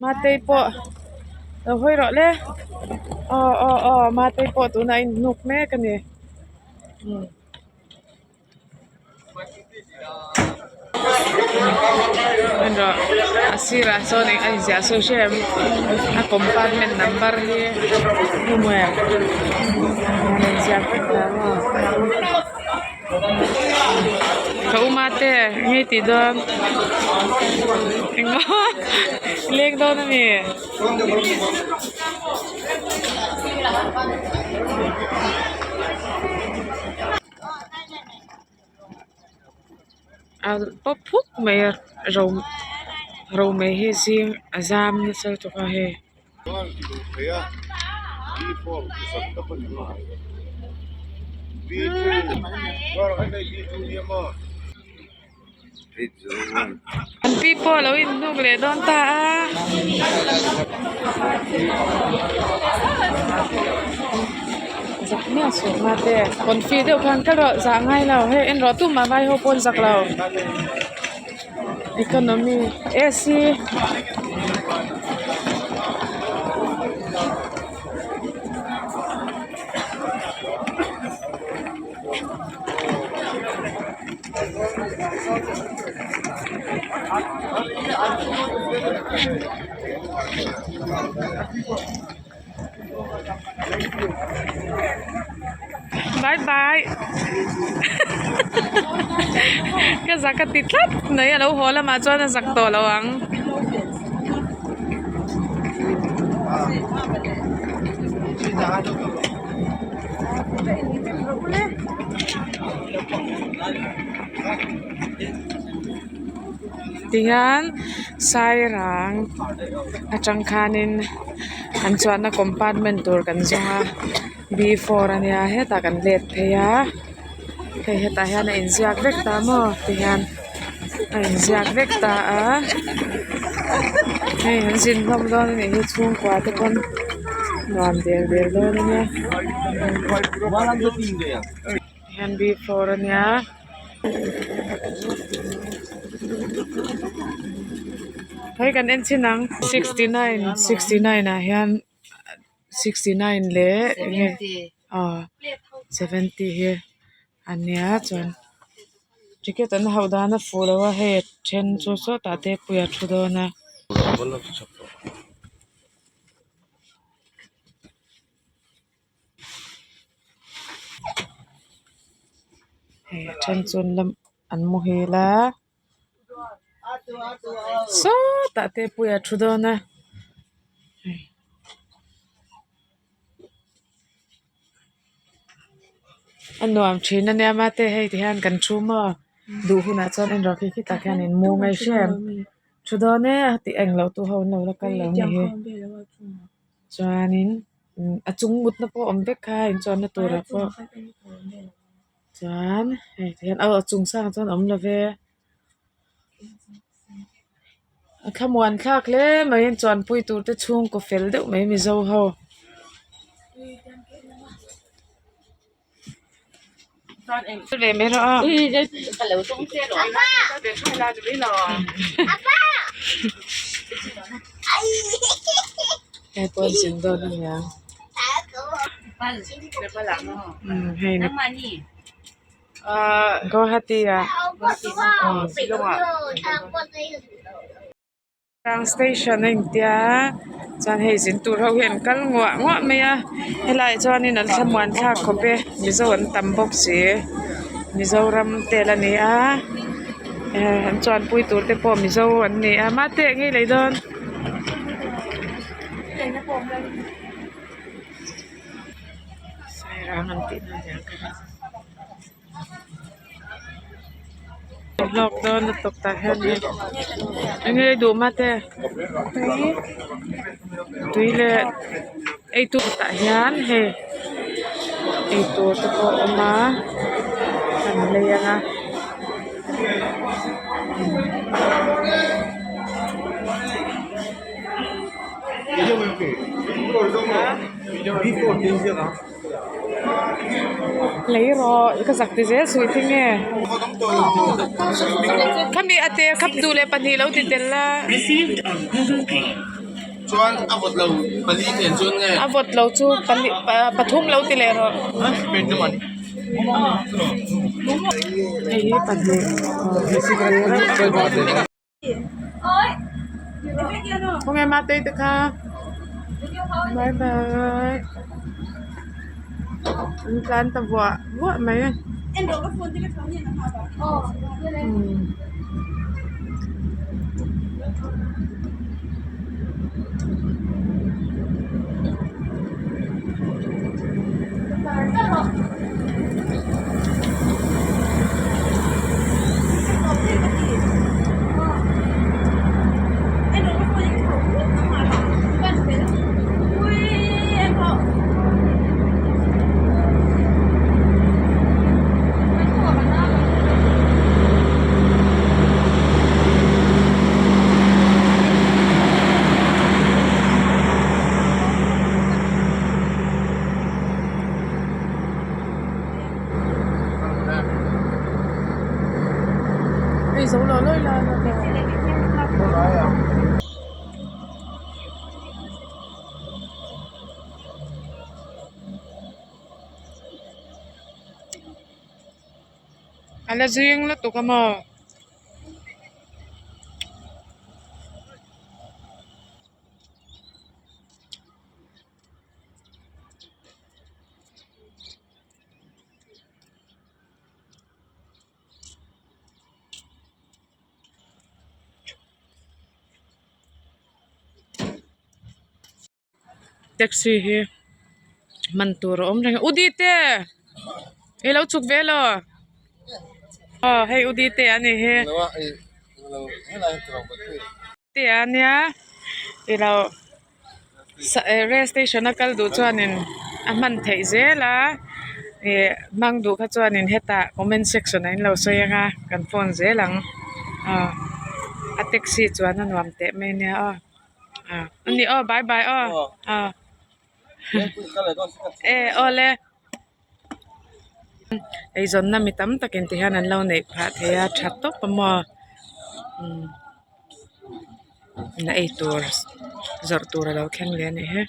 Matei pawh lo hawi rawh le aw aw aw Matei pawh tunah a inhnuk mek a ni umm. En rawh a sirah sawn eng a inziah sawi hre em a compartment number hi hmu em a inziak vek ta maw ka u mate enge i tih dawn engmaw i leng dawn a mi. A pawp phuk mai a ro romei hi zing a zam nasa lutuk a hei. An pi pawh alo inhnuk leh dawn ta a. Zak miah suh mate confi deuh khan kal rawh zah ngai lo hei en rawh tumah vai ho pawh an zak lo economy A_C. Bye bye ka zak a ti tlat mai a lo haw lamah chuan a zak tawh lo ang. Tihian sairang atang khanin an chuanna compartment tur kan zawng a b four ania hetah kan let phei a hei hetah hian a inziak vek ta maw tihian a inziak vek ta a hei an zin hlawm dawn anih hi chhungkua te pawn nuam der der dawn ania hian b four ania. Hei kan en chhin ang 69 69 ah hian 69 leh enge aw 70 hi a nia chuan ticket an hauh dan a fuh lo a hei a then chu sawtah te pui a thu dawn a. Hei a then chu an la an muhil a sawtah te pui a thu dawn a hei. A nuam thin ania mate hei ti hian kan thu maw duh hunah chuan en rawh khi khitah khian in mu mai hrem thu dawn e a tih englo tu ho an lo la kal lo a ni hi chuanin. A chung mutna pawh a awm vek kha inchuanna turah pawh chuan hei ti hian aw a chung sangah chuan a awm lo ve a thlamuan thlak hle mai a chuanpui tur te chhungkaw fel deuh mai mizo ho. Hei pawh an zin dawn a niang hei Guwahati ah. Tlang station a intia chuan hei zin tur ho hi an kal nguah nguah mai a helaiah chuanin an thlamuan thlak khawp e mizo an tam bawk si mizoram tel a ni a eh an chuanpui tur te pawh mizo an ni a mate eng nge i lei dawn. Sairang an tih na aniang ka ring. Hlawk dawn lutuk tah hian eng nge i duh mate tui leh eitur tah hian hei eitur te pawh a awm a an lei ang a. Lei rawh ka zak ti zel suih thing e khami a te khap duh leh pahnih lo ti tel la. A vawt lo chu pali pathum lo ti leh rawh. Hei hi pahnih khawnge matei te kha bye bye an tlan ta vuah vuah mai. Hei zo lo lawi lai a A la zing lutuk a maw? Taxi hi man tur a awm reng a u dite i lo chhuk ve elaw aw hei u dite a ni hi te a nia i lo rail station a kal duh chuanin a hman theih zel a ih hmang duh kha chuanin hetah comment section ah in lo sawi ang a kan phone zel ang aw a taxi chuan a nuam teh mai ania aw. Ani aw bye bye aw aw e awle eizawnna mi tam takin ti hian an lo neih phah thei a tha tawp a maw umm ei tur zawrh tur a lo thleng leh a nih hi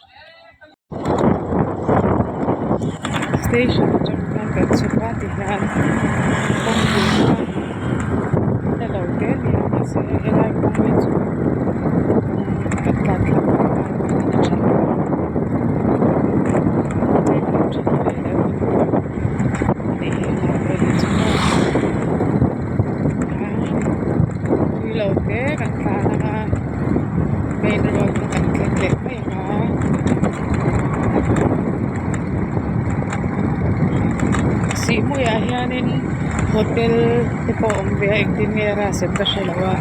station atang khan kan chhuk a ti hian kawngpui kha la lo te a ni a mahse helai kawng hi chu kan tlan thlak pawh khan a tha lo a a that ve deuh a nih hi helai vel hi chu maw tui lo te kan tlan ang a main road kha kan thleng leh mai ang a. Sihhmuiah hianin hotel te pawh a awm ve a engtin nge a rah sem ka hrelo a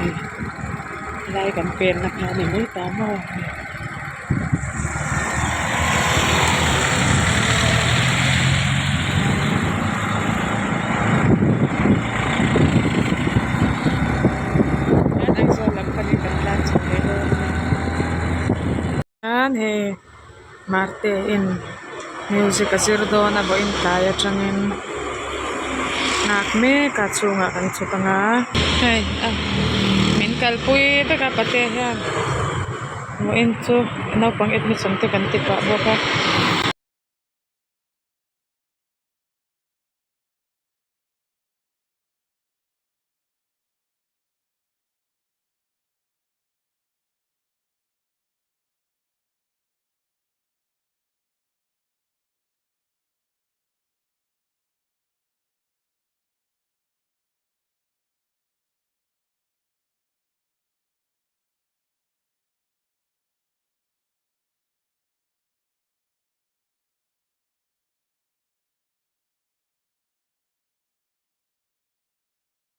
ih helai kan penna kha a ni mai ta maw. Aizawl lam panin kan tlan chho leh dawn a ni. Chuan hei Marte in music a zir dawn a vawiin tlai atangin nghak mek a chhungah kan chhuk ang a. Hei a min kalpui vek a pate hian vawiin chu naupang admission te kan ti pah bawk a.